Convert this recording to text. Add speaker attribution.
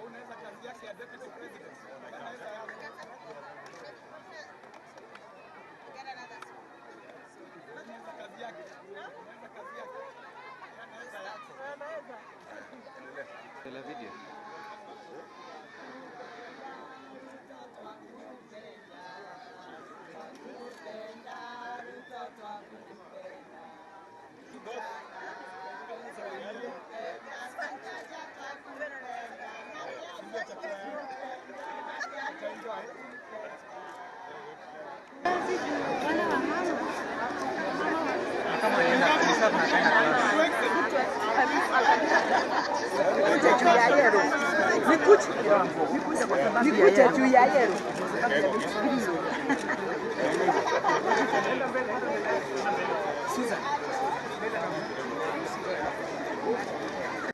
Speaker 1: Unaweza kazi yake ya deputy president. Anaweza yako. Unaweza kazi yake. Unaweza kazi yake. Anaweza yako.
Speaker 2: La video.
Speaker 3: Nikuje juu ya yero.